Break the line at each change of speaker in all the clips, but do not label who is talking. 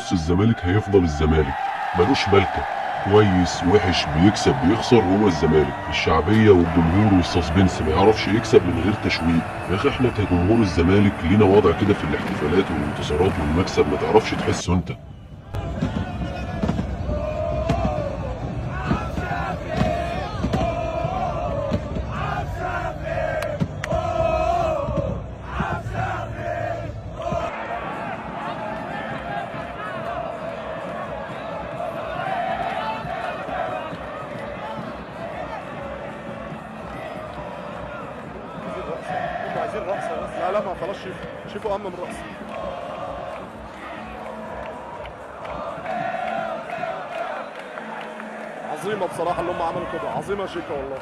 بص، الزمالك هيفضل الزمالك، ملوش ملكة. كويس وحش، بيكسب بيخسر، هو الزمالك. الشعبية والجمهور وال suspense، ما يعرفش يكسب من غير تشويق. يا اخي احنا كجمهور الزمالك لينا وضع كده في الاحتفالات والانتصارات والمكسب، ما تعرفش تحسه انت.
عايزين رقصه بس. لا لا، ما خلاص، شيفو شيفو اهم من الرقص. عظيمة بصراحة اللي هم عملوا كده، عظيمة شيكا والله.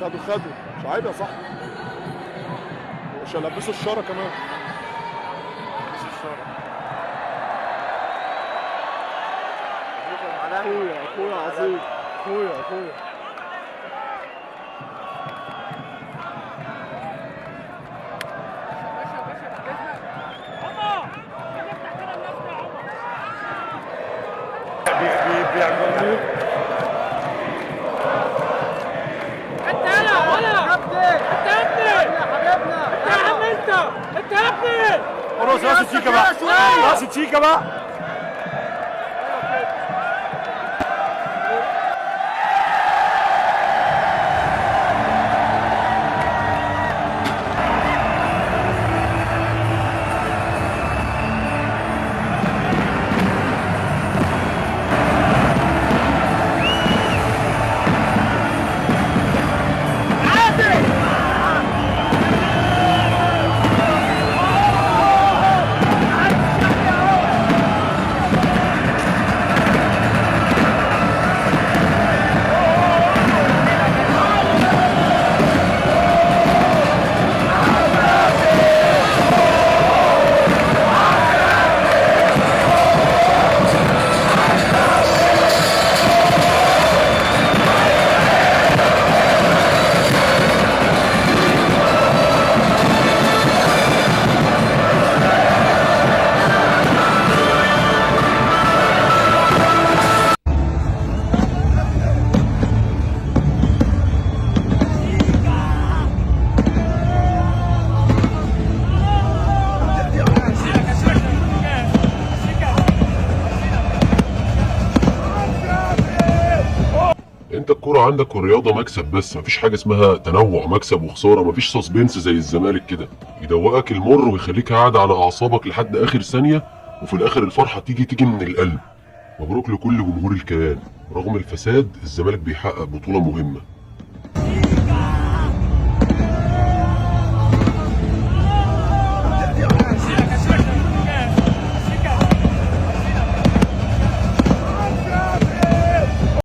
خدوا خدوا، مش عيب يا صاحبي، مش هلبسوا الشارة كمان. اخويا اخويا عظيم، اخويا اخويا.
بيعملوا
انت يلا ولا انت يا ابني، انت يا عم، انت انت يا ابني.
خلاص، راس تشيكا بقى، راس تشيكا بقى.
انت الكرة عندك والرياضة مكسب بس، مفيش حاجة اسمها تنوع مكسب وخسارة، مفيش suspense زي الزمالك كده يدوقك المر ويخليك قاعد على أعصابك لحد آخر ثانية، وفي الآخر الفرحة تيجي من القلب. مبروك لكل جمهور الكيان، رغم الفساد الزمالك بيحقق بطولة مهمة.